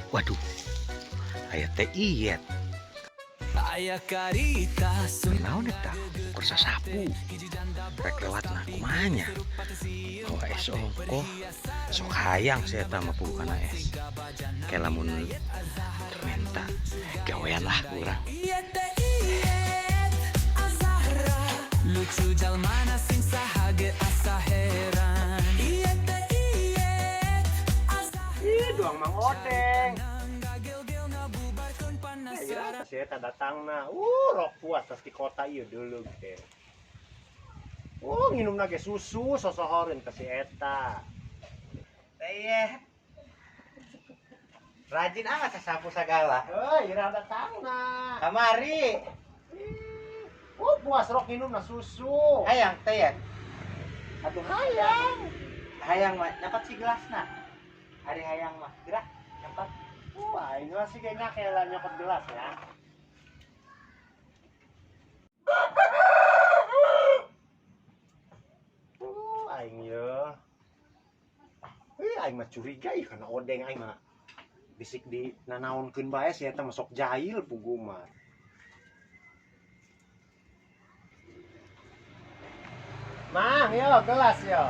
Waduh, aya Teh Iyet. Aya karita. Naon eta? Keur sasapu. Rek lewatna kumaha nya? Bawa es ongkoh. Sok hayang si eta mah puguh kana es. Kayak lamun menta gawean lah urang. Lucu jalmana sing saha ge asa heran. Ieu teh Iyet Azahra. Ih, doang Mang Odeng. Ngagel-gel ngabubarkeun Eh, panasaran. ira si eta datangna. Rok puas tas di kota ieu dulu ge. Nginumna ge susu sosohoreun ka si eta. Teh. Rajin amat sasapu sagala. Heuh, ira datangna. Kamari. Puas rok nginumna susu. Hayang teh ya. Atuh hayang. Hayang mah nyokot si gelasna. Ari hayang mah gerak nyokot. Aing mah sih kayaknya kayak nyokot gelas ya. Aing ye. Ih, aing mah curiga ih kana odeng aing mah. Bisik di nanaonkeun bae si eta mah sok jahil pugu mah. Mang, yo gelas yo.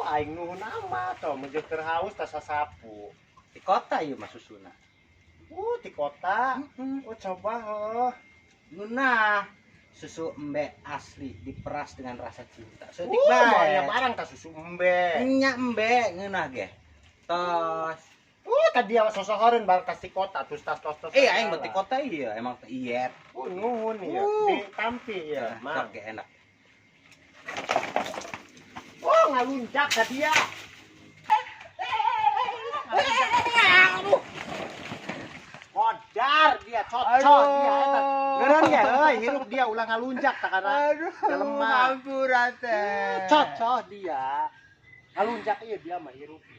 Aing nuhun amat toh, meujeuh keur haus tas sasapu. Di kota ieu mah susuna. Di kota. Coba heuh. Nunah susu embe asli diperas dengan rasa cinta. Seutik Bae bae. barang tas susu embe. Nya embe ngeunah ge. Tos. Tadi awak sosohoreun barang tas di kota terus tas tos tos. Eh, aing mah di kota ieu emang teh iyet. Nuhun ieu. Ditampi ya, Nah, Mang. sok ge enak. Ngaluncak ka dia. Kodar dia, cocok dia eta. Ngeureun ge euy, hirup dia ulah ngaluncak tak kana. Aduh, Jelema. Ampura teh. Cocok dia. Ngaluncak ieu dia mah hirupna.